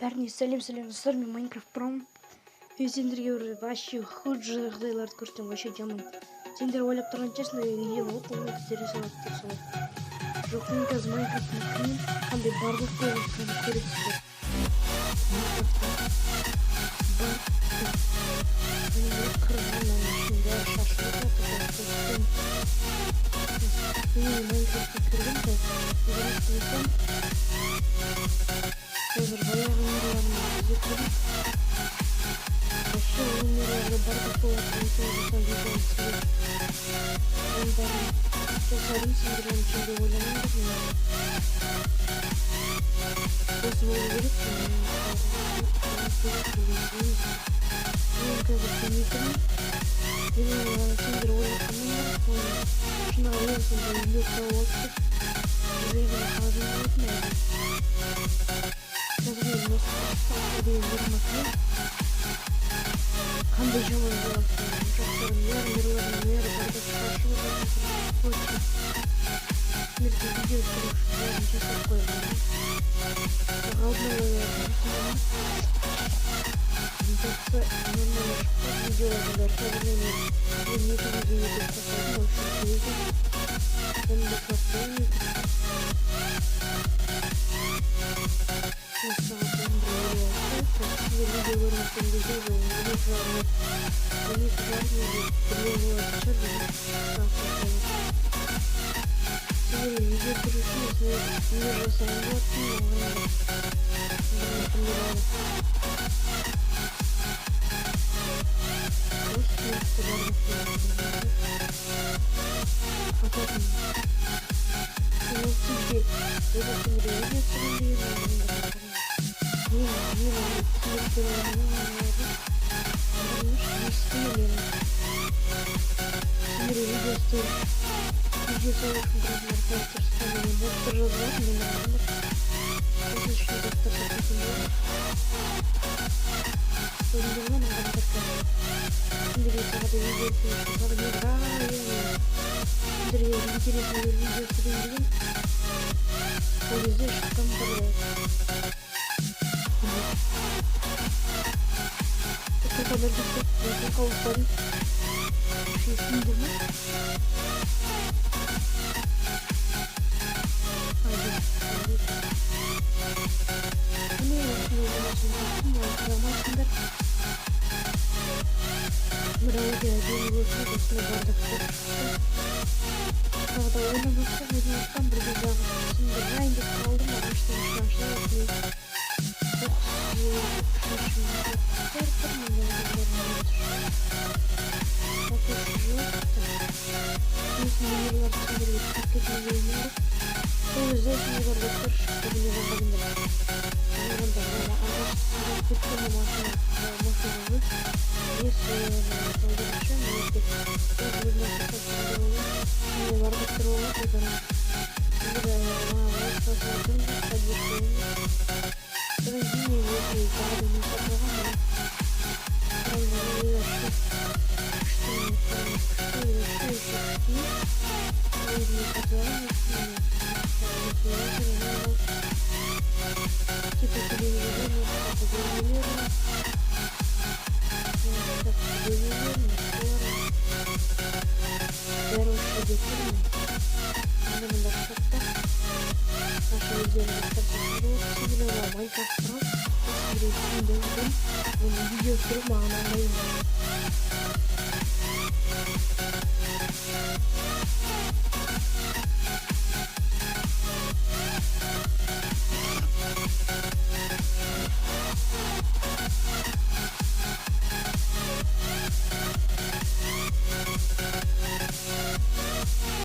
Бәріне сәлем, сәлем, достар! Мен Майнкрафт Промын. Мен сендерге бір вообще хуже жағдайларды көрсетемін, вообще жаман. Сендер ойлап тұрған шығарсыңдар, үйде оп оңай түсіре салады деп. Солай жоқ, мен қазір Майнкрафттың кірмеймін, қандай бардак болып жатқанын көресіздер. Майнкрафтта бар, міне, қырғанның ішінде шашылып жатыр. Мен Майнкрафтқа кірдім қазір, қазір баяғы мирларымды іздеп көрейік. Вообще ол мирларда бардак болатын болса, видеоны түсіріп, оның бәрін жасадым. Сендер оның ішінде ойламаңдар, мен осы болу керек мен қазір білмей тұрмын. Мен сендер ойлап қалмаңдар, шынайы сондай үйлер тауып алды деп. Жай ғана қалжың болатын әлі. Қазір мен осы деген жеріме кіремін, қандай жаман болатын жақтардың бәрі, мирлардың бәрі бардак, шашылып жатыр. Короче, сендерге видео түсіру үшін бәрін жасап қойғанмын алдын ала. Жақсы, нормально шықты видеолардың бәрі. Қазір мен екі видео етіп жасадым, в общем, өзім оны да салып қоямын ютубқа. Сағат 11:56. Сіздер видео көріп жатқан кезде уже 12:30, 12:30 или біреу болатын шығар сағат. Сіздерге видео түсіру үшін осындай мир жасаған болатынмын. Оған енді осы сияқты бардак ататын. Мен ол кезде өзім сендерге видео түсіремін деген, мен түсіндіріп бере аламын. Не істеген сендерге видео істеу, видео салу үшін қараңдар, тырысқан деген модтар жазылады. Мен қараңдар, осы үшін заттар сататын болады, көрдіңдер ма? Мына қараңдар, сендерге тағы да видео түсіру үшін тағы не бар? Сендерге интересный бір видео түсірейін деген, сол кезде шыққан бір тоқалдар жасап, тоқал ұстадым. Естідіңдер ма? А, жоқ. Міне, осындай болмасын таптым, олай кіре алмайсыңдар. Мына өте әдемі көрінеді, осындай бардактар шықты. Тағы да ойнамастан, ойнамастан бір кезде ағашты сындырайын деп қалдым. Ағаштың ішін ашса, осындай қоқыс, үшінші қоқыстар тұр. Мында адамдардың неті жоқ. Сосын мирларды сендерге түсіріп кетейін деген ғой. Сол кезде осындай бардактар шықты. Міне, қараңдар, қараңдар, мына ағашты сындырып кеткен машина, машина ғой, несі талдыршы. Мына жерде тоже бір нәрсе сатып, міне, бардактар болады. Сендер маған лайк басып отырыңдар, поддержка беріңдер. Содан кейін мен осындай тағы да не сатып алғанмын. Қараңдар, вообще күшті, күшті, вообще күшті. Өзіме сатып алғанмын. Типа телевизор, бөлмелер, бөлмелер, бәрі осы жерде тұр. Міне, мында шкафтар. Наша өздерің заттар сатып. Сендер Майнкрафт туралы сендерге түсіндірдім. Мен видео түсіру маған оңай емес.